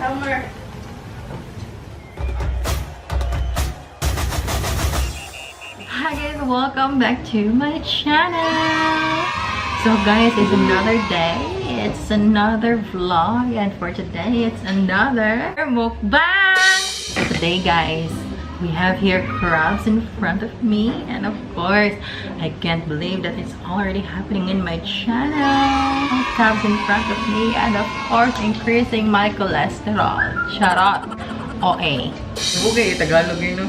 Summer. Hi guys, welcome back to my channel. So guys, it's another day. It's another vlog, and for today, it's another mukbang. Today guys, we have here crabs in front of me, and of course, I can't believe that it's already happening in my channel. Crabs in front of me, and of course, increasing my cholesterol. Charot. OA. Okay, Tagalog yun, no?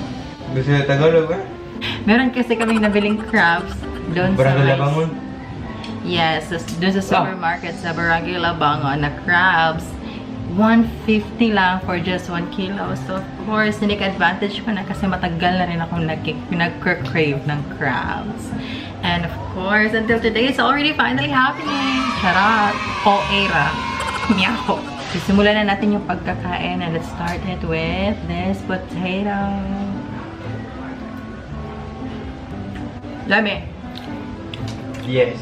Gusto na Tagalog eh? Meron kasi kaming nabiling crabs doon sa Barangay may- Labangon. Yes, doon sa supermarket sa Barangay Labangon na crabs. 150 lang for just 1 kilo. So, of course, tinake advantage ko na kasi matagal na rin akong nag-crave ng crabs. And of course, until today, it's already finally happening. Charot! O-era. Meow. So, simulan na natin yung pagkakain, and let's start it with this potato. Dami. Yes.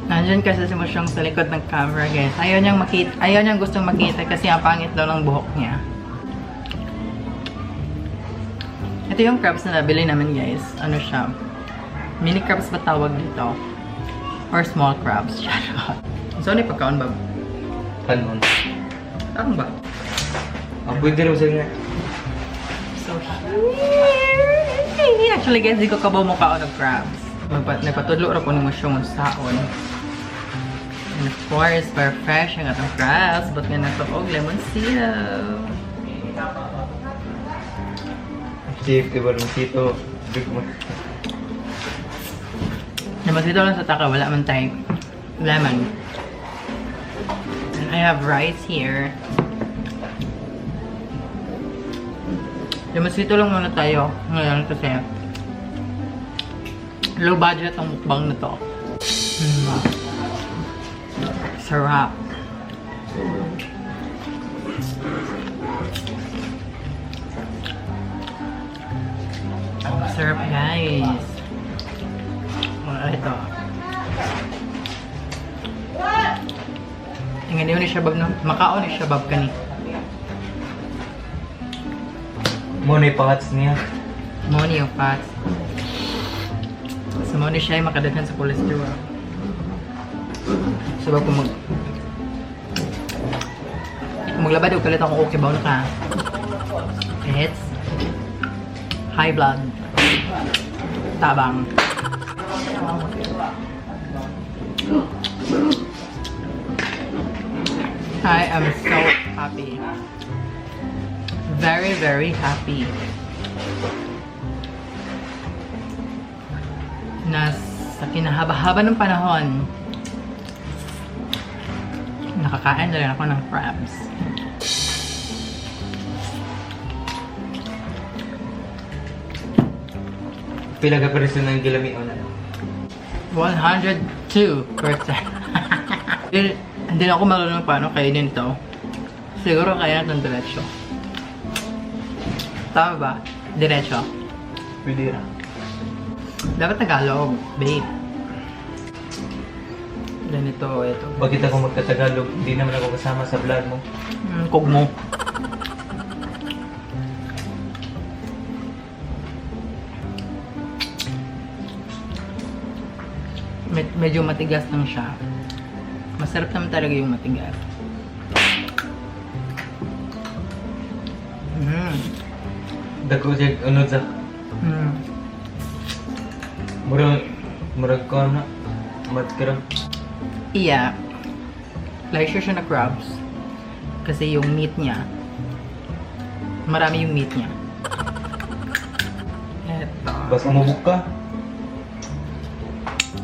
Nandiyan kasi si Musyong sa likod ng camera, guys. Ayaw niyang makita, ayaw niyang gustong makita kasi ang pangit daw ng buhok niya. Ito yung crabs na nabili namin, guys. Ano siya? Mini crabs ba tawag dito? Or small crabs? Charot. So, ano yung pagkaon ba? Kanon. Parang ba? Ang pwede rin sa nga. So, here! Actually, guys, di ko kabaw mukhaon ng crabs. Nagpatudlo ra ko ni Musyong saon. And of course, para fresh ang atong crabs. But nga nato og lemon syrup. Chief, di ba Luisito? Big mo. Lemon syrup lang sa taka, wala man tayo lemon. And I have rice here. Lemon syrup lang muna tayo ngayon kasi low budget ang mukbang na to. Sarap. Ang sarap, guys. Oh, ito. Tingnan niyo ni siya bab, no? Makaon ni siya bab kani. Mo na ipahats niya. Mo ni yung fats. So mo ni siya ay makadaghan sa cholesterol. So kung maglaba daw kalit ako, okay ba ka? It's high blood. Tabang. I am so happy. Very, very happy. Na sa kinahaba-haba ng panahon, nakakain na rin ako ng crabs. Pila ka perso ng gilamion na. 102%. Hindi na ako marunong paano kainin ito. Siguro kaya itong diretso. Tama ba? Diretso. Pwede ra. Dapat Tagalog, babe. Ganito, ito. Bakit ako magtatagalog? Hindi naman ako kasama sa vlog mo. Kog mo. Medyo matigas lang siya. Masarap naman talaga yung matigas. Dako siya unod sa murag murag ko na. Mat ka ra. Yeah. Like siya na crabs. Kasi yung meat niya, marami yung meat niya. Eto. Basta mubuk ka.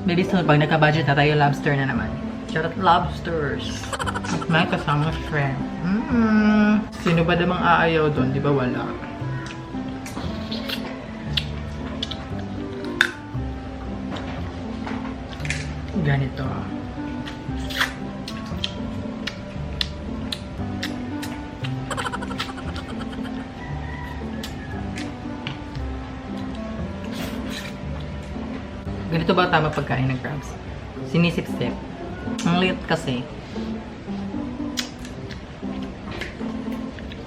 Maybe soon, pag nagka-budget na tayo, lobster na naman. Charot, lobsters. At may kasama shrimp. Sino ba namang aayaw doon? Di ba wala? Ganito. Ganito ba tama pagkain ng crabs? Sinisip-sip. Ang liit kasi.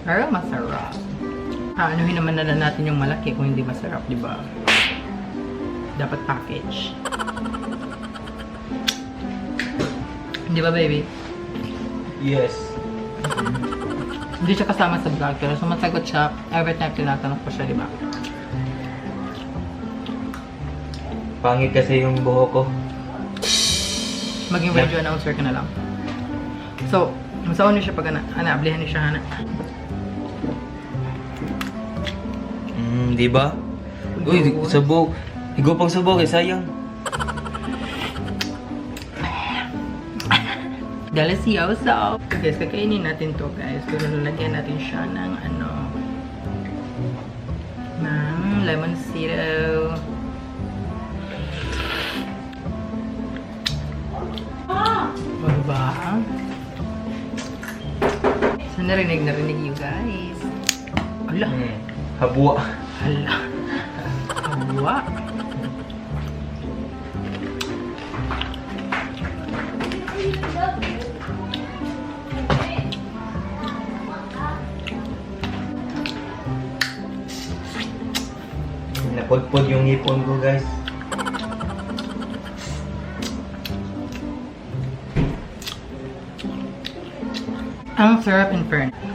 Pero masarap. Anuhin naman na lang natin yung malaki kung hindi masarap, di ba? Dapat package. Di ba, baby? Yes. Hindi siya kasama sa vlog, pero sumasagot siya every time tinatanong ko siya, di ba? Pangit kasi yung buhok ko. Maging radio announcer ka na lang. So, masaon niya siya pag ana, ana, ablihan niya siya, ana. Di ba? Uy, sabog. Higo pang sabog eh, sayang. Delicioso! So guys, kakainin natin to guys. Pero lalagyan natin siya ng ano, ng lemon syrup. O, diba? So, narinig, narinig you guys. Ala! Habwa. Hala. Awa. Napodpod yung ngipon ko, guys. Ang sarap in fairness.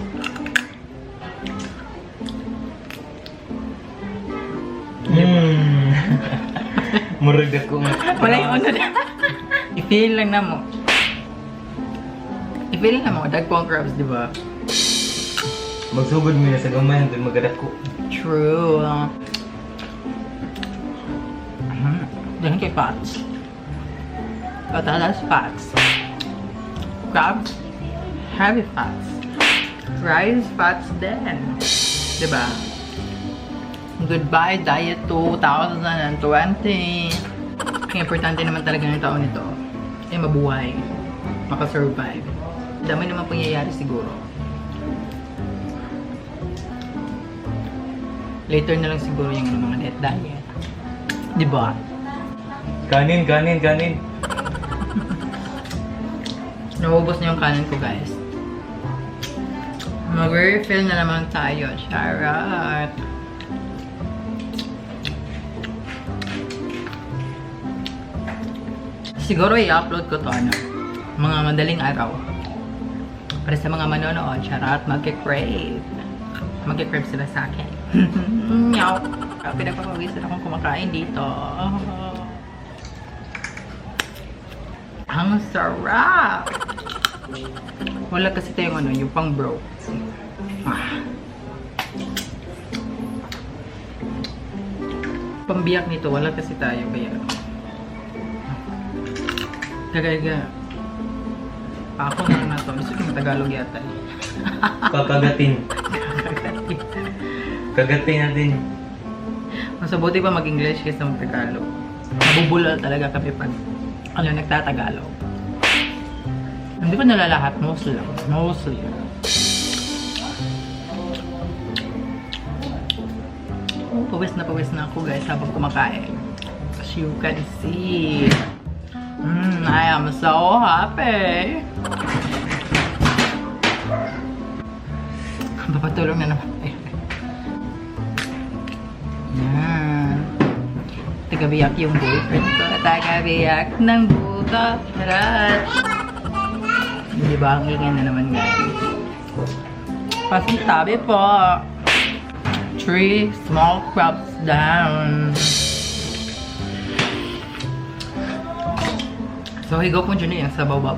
Murag ako. Wala yung ano na. I-feel lang na mo. I-feel na mo. Dagko ang crabs, di ba? Magsugod mo na sa gamay hangtod magadako. True. Dahil kay fats. Patatas fats. Crabs, heavy fats. Rice fats din. Diba? Goodbye diet 2020. Ang importante naman talaga ng taon nito ay mabuhay. Makasurvive. Dami naman pangyayari siguro. Later na lang siguro yung ano, mga diet diet. Di ba? Kanin, kanin, kanin. Naubos na yung kanin ko, guys. Mag-refill na naman tayo. Charot! Siguro i-upload ko to, ano, mga madaling araw. Para sa mga manonood, charot, magki-crave. Magki-crave sila sa akin. Meow! Pinagpapawisan akong kumakain dito. Ang sarap! Wala kasi tayong ano, yung pang bro. Ah. Pambiyak nito, wala kasi tayo kaya. Gagaya. Ako na lang na to. Gusto ko yung Tagalog yata eh. Kakagatin. Kagatin natin. Mas mabuti pa mag-English kaysa mag-Tagalog. Nabubulol talaga kami pag ano, nagtatagalog. Hindi ko nalalahat. Mostly lang. Mostly. Oh, pawis na ako guys habang kumakain. As you can see. I am so happy. Papatulong na naman tayo. Yan. Tagabiyak yung boyfriend ko. Tagabiyak ng buka. Charot. Hindi ba? Ang ingay na naman guys. Pasintabi po. Three small crops down. So, higaw po dyan yung sabaw bab.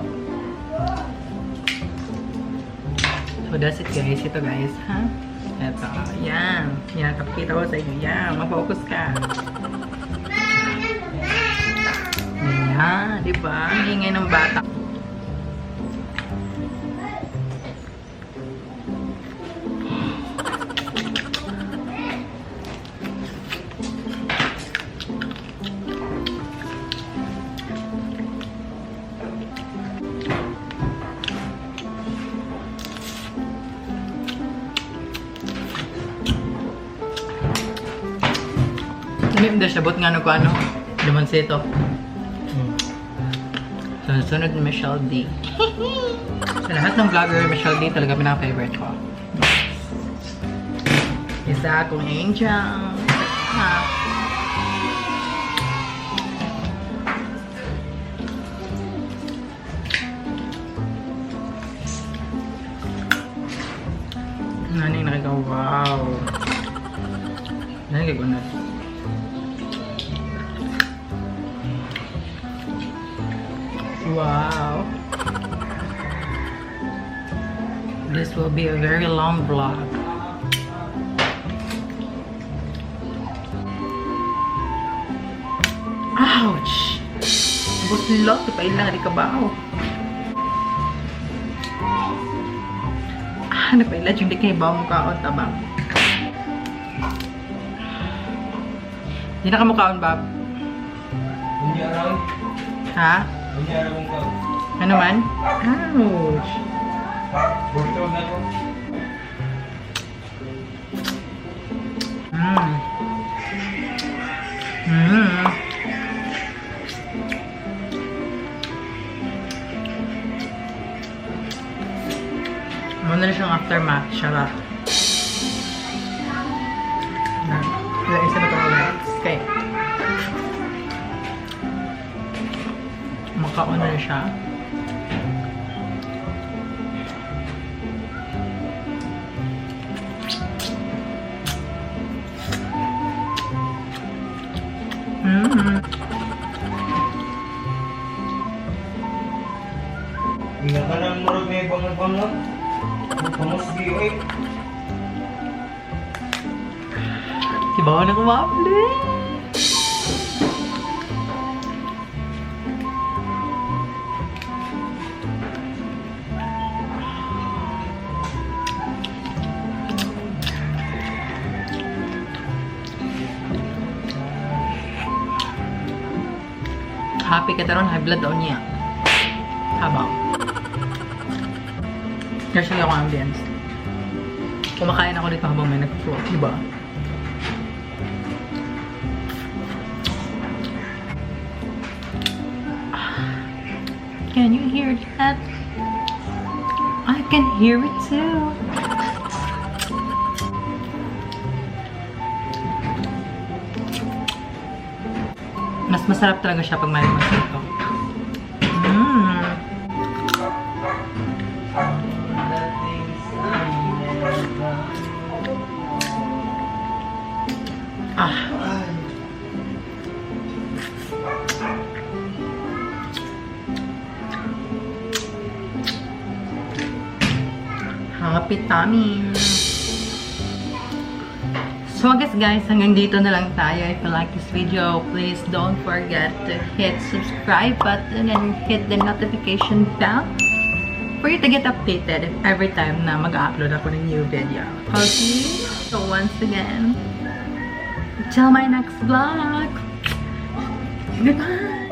So, that's it guys. Ito guys, ha? Ito. Yan. Yan. Kapakita ko sa inyo. Yan. Ma-focus ka. Yan. Diba? Ang ingay ng bata. Lamim daw siya. Bot nga no ko ano. Dumansito. So, sunod Michelle D. Sa lahat ng vlogger, Michelle D talaga pinaka-favorite ko. Isa akong angel. Ah. Nani nakika, wow. Nani kay gunat. Wow. This will be a very long vlog. Ouch! Buslot, pa ilang di ka ba? Ah, napaila yung di kay ba mo kaon tabang. Di na ka mukaon, Bob. Unya raw. Ha? Unya raw ka. Ano man? Ouch! Burto na to. Muna na siyang aftermath. Charot. Na, wala, isa na ito ulit. Okay. Makaon na siya. Nga ka nang murag may bangal-bangal. Pamusgi oy. Kibaw na kumable. Happy ka taron, high blood daw niya. Habang. Actually ako ambience. Kumakain ako dito habang may nag-float, di ba? Can you hear that? I can hear it too. Mas masarap talaga siya pag may ito. Ah. Happy tummy! So I guess, guys, hanggang dito na lang tayo. If you like this video, please don't forget to hit subscribe button and hit the notification bell for you to get updated if every time na mag-upload ako ng new video. Okay? So once again, until my next vlog! Goodbye!